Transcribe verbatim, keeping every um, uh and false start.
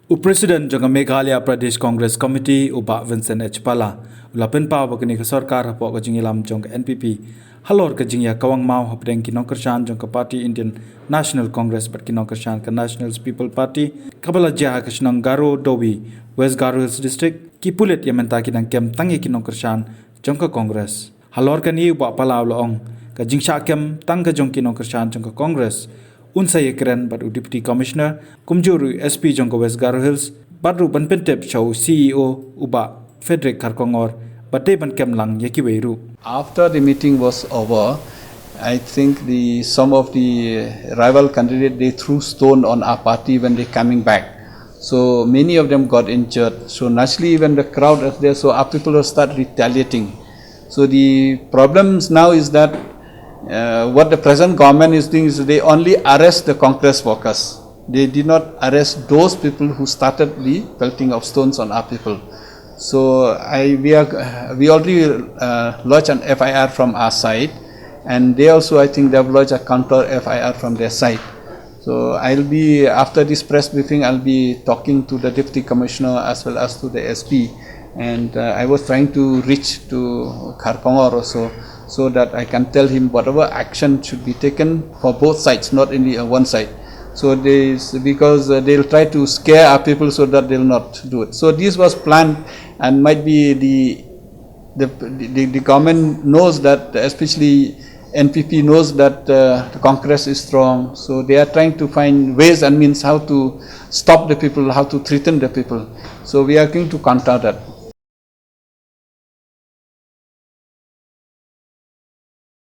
U President jong ka Meghalaya Pradesh Congress Committee, u Bah Vincent H Pala, u la pynpaw ba kane ka sorkar hapoh ka jingïalam jong ka N P P halor ka jingïakawang maw hapdeng ki nongkyrshan jong ka party Indian National Congress bad ki nongkyrshan ka National People Party, kaba la jia ha ka shnong Garo Dobi, West Garo Hills District, ki pulit ïa mynta ki dang kem tang ïa ki nongkyrshan jong ka Congress. Halor kane u Bah Pala u la ong, ka jingshah kem tang ka jong ki nongkyrshan jong ka Congress un sa ïakren bad u Deputy Commissioner, kumjuh ruh u S P jong ka West Garo Hills, bad ruh ban pyntip sha u C E O u Bah Frederick Kharkongor, bad dei ban kem lang ïa kiwei ruh. After the meeting was over, I think the some of the rival candidate, they threw stone on our party when they coming back. So many of them got injured. So naturally, when the crowd is there, so our people will start retaliating. So the problems now is that uh, what the present government is doing is they only arrest the Congress workers. They did not arrest those people who started the pelting of stones on our people. So I we are uh, we already uh, lodged an F I R from our side, and they also, I think, they have lodged a counter F I R from their side. So I'll be, after this press briefing, I'll be talking to the deputy commissioner as well as to the S P. And uh, I was trying to reach to Kharkongor also, so that I can tell him whatever action should be taken for both sides, not only on one side. So they, because uh, they'll try to scare our people so that they'll not do it. So this was planned, and might be the the, the, the government knows that, especially N P P knows that uh, the Congress is strong. So they are trying to find ways and means how to stop the people, how to threaten the people. So we are going to counter that.